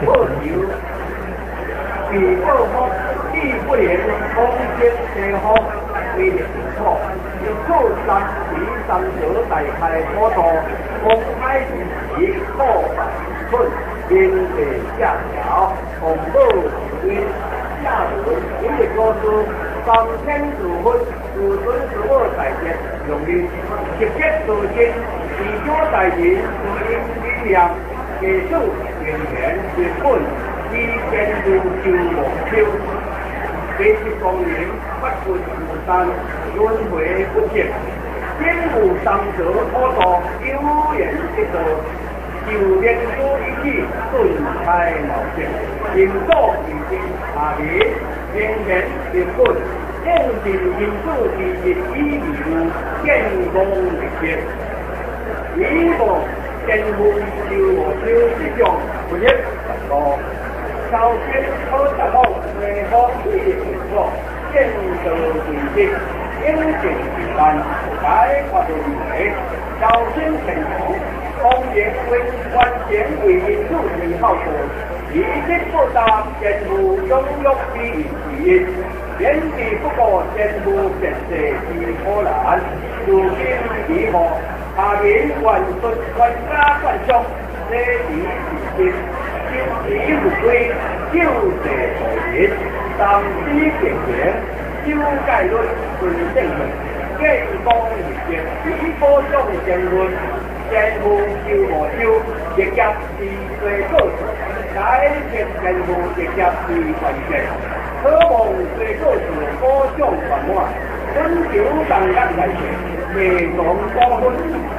報仇，被報復，必不能往生西方為淨土，由此三時三德大開普度，公開之時，破敗困，明地下條，洪武因下文，一个故事，三千自分，自尊自我大德，容易直接自信，自小大人，自因理念，技术人员日本，以坚如修无休，第一光明不分无三，轮回不绝，天无三德普度，有缘得道，就连书一起顿开茅塞，行所为真下面，人言日本，应尽因此之日以而见功力竭，以无见分修无修之相，不一不多。朝天可达到西方去的所，见道为实，应尽之难，解脱轮回，朝天天堂，光明为完全为因此为好道，以得不达天赋拥有之一，天地不过天赋变世之可难，如今以后，下面万顺万家万乡，这时是修持富贵，救济度人，三思平平，修戒律，顺正论，见光立业，以保障言论，天赋修无修，业业是罪过处，解脱天赋业业是关键，渴望罪过处保障圆满，恳求大家来世，未从高分，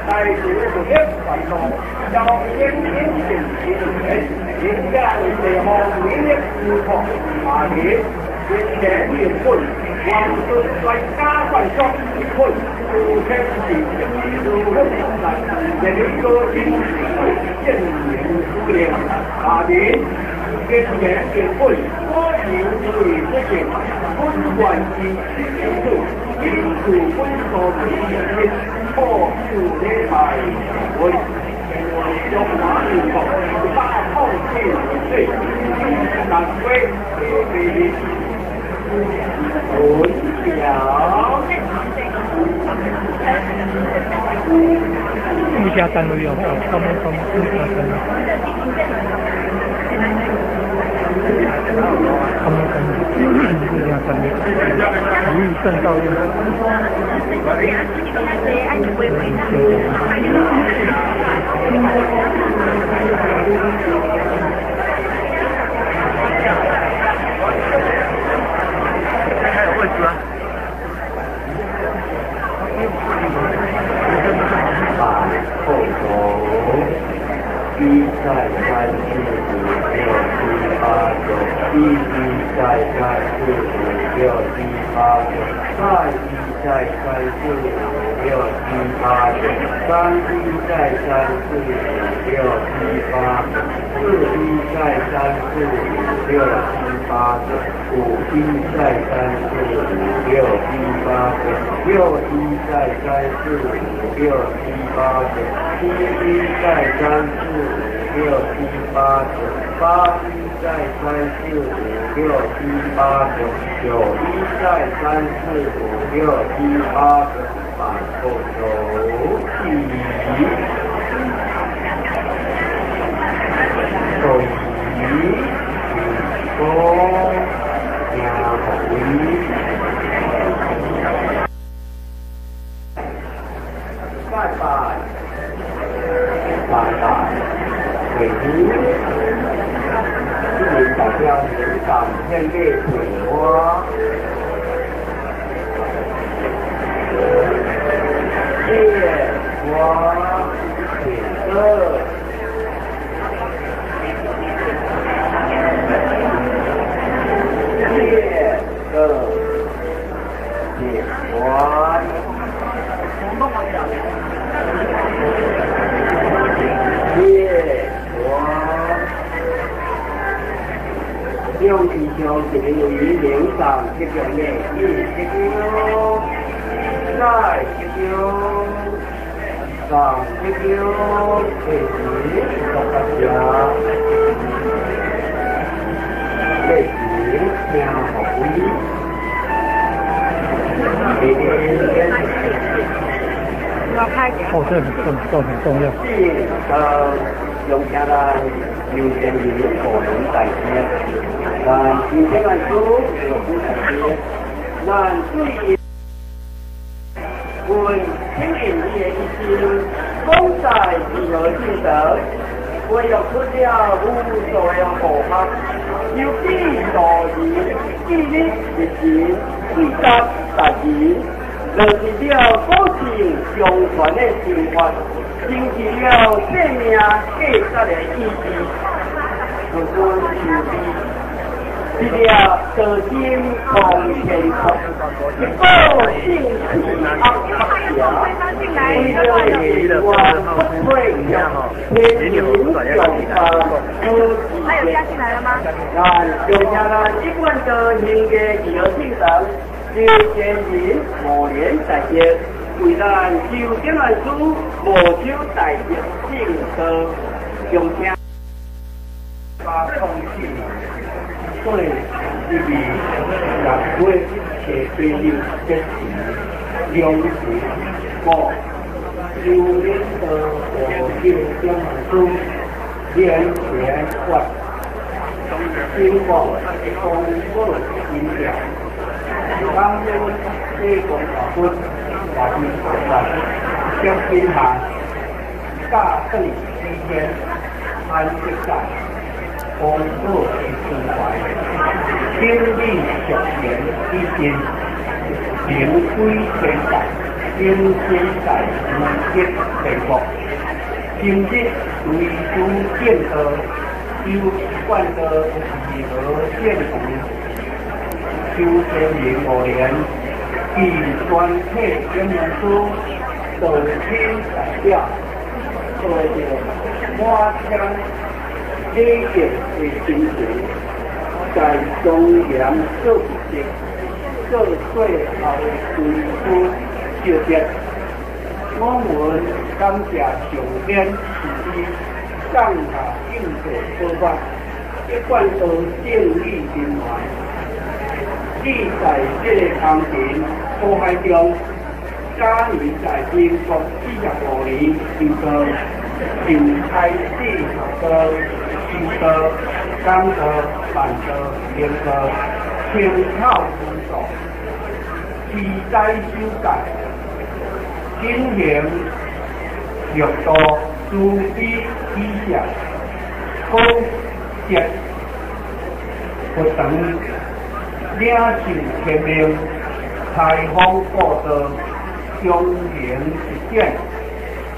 大慈不得烦恼，交天应尽之缘。人家为地方唯一之福，下面人前日本，王孙专家万象日本，诸天地如分来，人民多心见面苏联，下面人前日本，我求为不幸，本愿意因此，因此本所为的，破旧礼拜会。中华民国大创建水，南归地理文桥。物价单位哦，他们物价单位，他们物价单位，如意正道院。还有位置啊！把后头，一再三四五六七八九，一一再三四五六七八九，二一再三四五六七八九，三一再三四五六七八九，四一再三四五六七八九，五一再三四五六七八九，六一再三四五六七八九，七一再三四五六七八九，八一再三四五六七八九，九一再三四五六七八九，把后头起，对，公，两回。拜拜，拜拜，回这里代表人感天的桂花，莲花锦色，莲色莲花。莲花，用以上一个为灵感这样的一个再一个上一个第一个家。情听予位。哦，這很重重很重要。是用聽咱劉先生個人大師，咱劉先生書個大師，咱對阮聽見伊的一生，講在如何正德，培育出了無數的好學，由己助人，記日日行，對答達人，落實了古聖相傳的心法，成就了生命價值的意義。子孫慈悲，一粒道心空天國，一股正氣壓北邪，為了永不退卻，天人上班好他有加進來了嗎？咱用聽咱一貫道行嘅義和正堂，劉先人五年大業，為咱修點願書無手大業正道，用聽。807年6月26日良辰五，修领道无手点愿书连前发，经过公布音调，感恩地公大佛大悲菩萨，将天下驾转西天安息在。公布的关怀，经历俗言以尽，灵归天界，应先在无极天国。今日随诸见道，有贯道如何见成？修仙人五年，以全体点愿书道亲代表，抱着满腔礼敬的心情，在庄嚴做儀式，做最後的追思道別。我們感謝上天慈悲，降下應世寶法，一貫道正義人員。你在這個空前苦海中，早年在民國45年修道，就開始學道、修道、講道、辦道、行道，親口宣說，持齋守戒，進行六度慈悲喜捨，廣結佛堂，領受天命，開方布道，莊嚴實踐，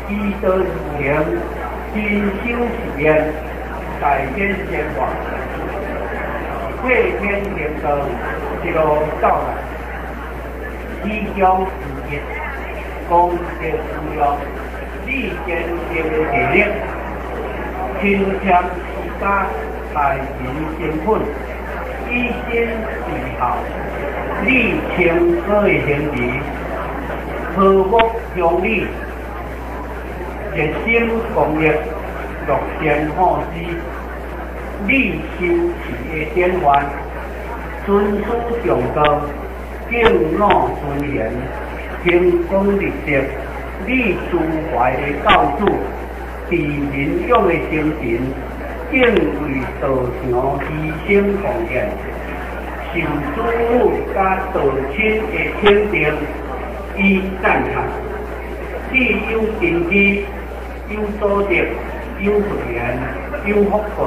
依道而行，真修實練，大顯仙法，替天行道，一路走來，理想事業，功德無量，你堅定的毅力，勤儉持家，待人誠懇，以身示孝，你清高的行為，和睦鄉里，熱心公益，樂善好施，你修持的典範，尊師重道，敬老尊賢，行功立德，你慈懷的教主，持仁勇的精神，敬為道場犧牲奉獻，受師母佮道親的肯定與讚嘆。你有根基，有所得，有福緣，有福報，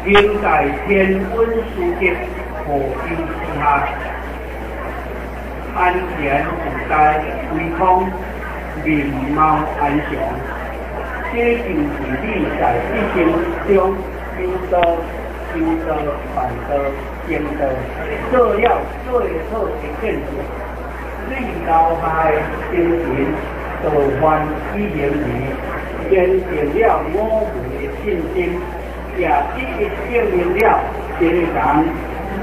應在天恩師德護佑之下，安全自在，歸空，面貌安詳。這就是你在一生中修道、修道、辦道、行道，做了最好的見證。你留下的精神、道範與行為，堅定了我們的信心，也一一證明了這個人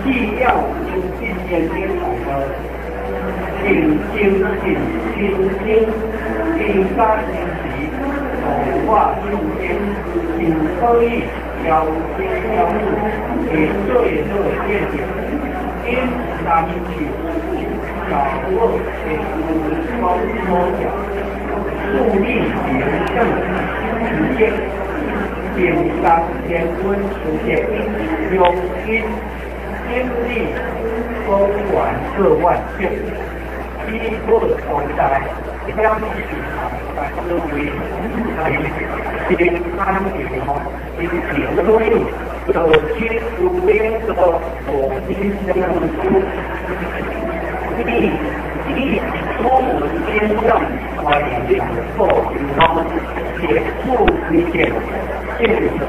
只要修真言經大道，用精進、心心、增加修持，度化眾生，就可以調師調母的最好見證，因三樹小寶的光所在，樹立名正時節，平東天文書籍，用因經歷公元各萬億，基本所在，顯示各位平安地方，因此所以道親有領導五金相书，以以出文天上关于做方，铁树推荐建设。